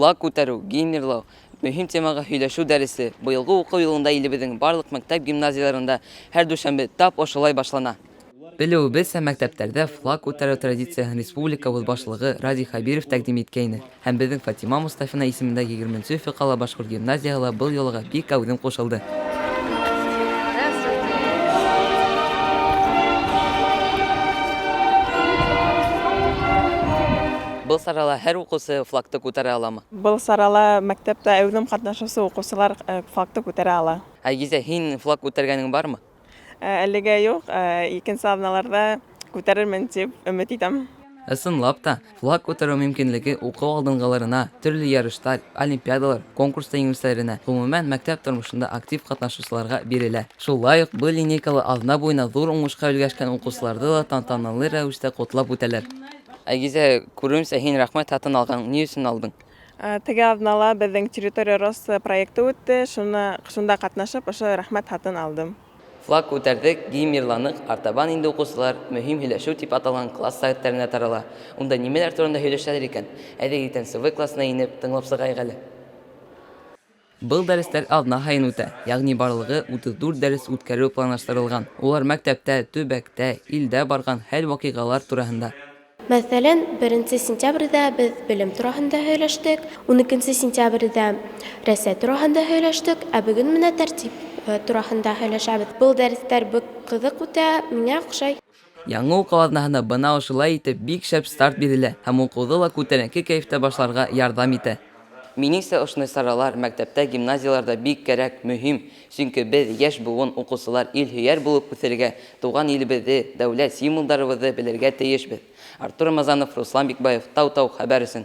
Флаг күтәреү, гимн йырлау, мөһим темаға һөйләшеү дәресе быйылғы уҡыу йылында илебеҙҙең барлыҡ мәктәп-гимназияларында һәр дүшәмбе тап ошолай башлана. Белеүебеҙсә, мәктәптәрҙә флаг күтәреү традицияһын республикабыҙ башлығы Радий Хәбиров тәҡдим иткәйне һәм беҙҙең Фатима Мостафина исемендәге егерменсе Өфө ҡала башҡорт гимназияһы ла был йолаға бик әүҙем ҡушылды. Был сарала һәр уҡыусы флагты күтәрә аламы? Был сарала мәктәптә әүҙем ҡатнашыусы уҡыусылар флагты күтәрә ала. Айгизә, һин флаг күтәргәнең бармы? Әлегә юҡ, икенсе аҙналарҙа күтәрермен тип өмөт итәм. Ысынлап та, флаг күтәреү мөмкинлеге уҡыу алдынғыларына, төрлө ярыштар, олимпиадалар, конкурста еңеүселәренә, ғөмүмән, мәктәп тормошонда актив ҡатнашыусыларға бирелә. Шулай уҡ был линейкала аҙна буйына ҙур уңышҡа өлгәшкән уҡыусыларҙы ла тантаналы рәүештә ҡотлап үтәләр. Айгизә, күреүемсә, һин рәхмәт хатын алған, ни өсөн алдың? Теге аҙнала беҙҙең Территория роста проекты үтте, шуны шунда ҡатнашып, ошо рәхмәт хатын алдым. Флаг күтәрҙек, гимн йырланыҡ, артабан инде уҡыусылар Мөһим һөйләшеү тип аталған класс сәғәттәренә тарала. Унда нимәләр турында һөйләшәләр икән? Әйҙәгеҙ иртәнсе В классына инеп, тыңлап сығайыҡ әле. Был дәрестәр аҙна һайын үтә, ягъни барлығы 34 дәрес үткәреү планлаштырылған. Улар мәктәптә, төбәктә, илдә барған хәл-ваҡиғалар тураһында. Мәҫәлән, беренсе сентябрҙә беҙ белем тураһында һөйләштек, 12 сентябрҙә Рәсәй тураһында һөйләштек, ә бөгөн менә тәртип тураһында һөйләшәбеҙ. Был дәрестәр бик ҡыҙыҡ үтә, миңә оҡшай. Яңы уҡыу аҙнаһына бына ошолай итеп бик шәп старт бирелә һәм уҡыуҙы ла күтәренке кәйефтә башларға ярҙам итә. Минеңсә, ошондай саралар мәктәптә, гимназияларҙа бик кәрәк, мөһим, сөнки беҙ, йәш быуын, уҡыусылар, илһөйәр булып үҫергә, тыуған илебеҙҙе, дәүләт символдарыбыҙҙы белергә тейешбеҙ. Артур Рамазанов, Руслан Бикбаев, Тау-Тау хәбәр өсөн.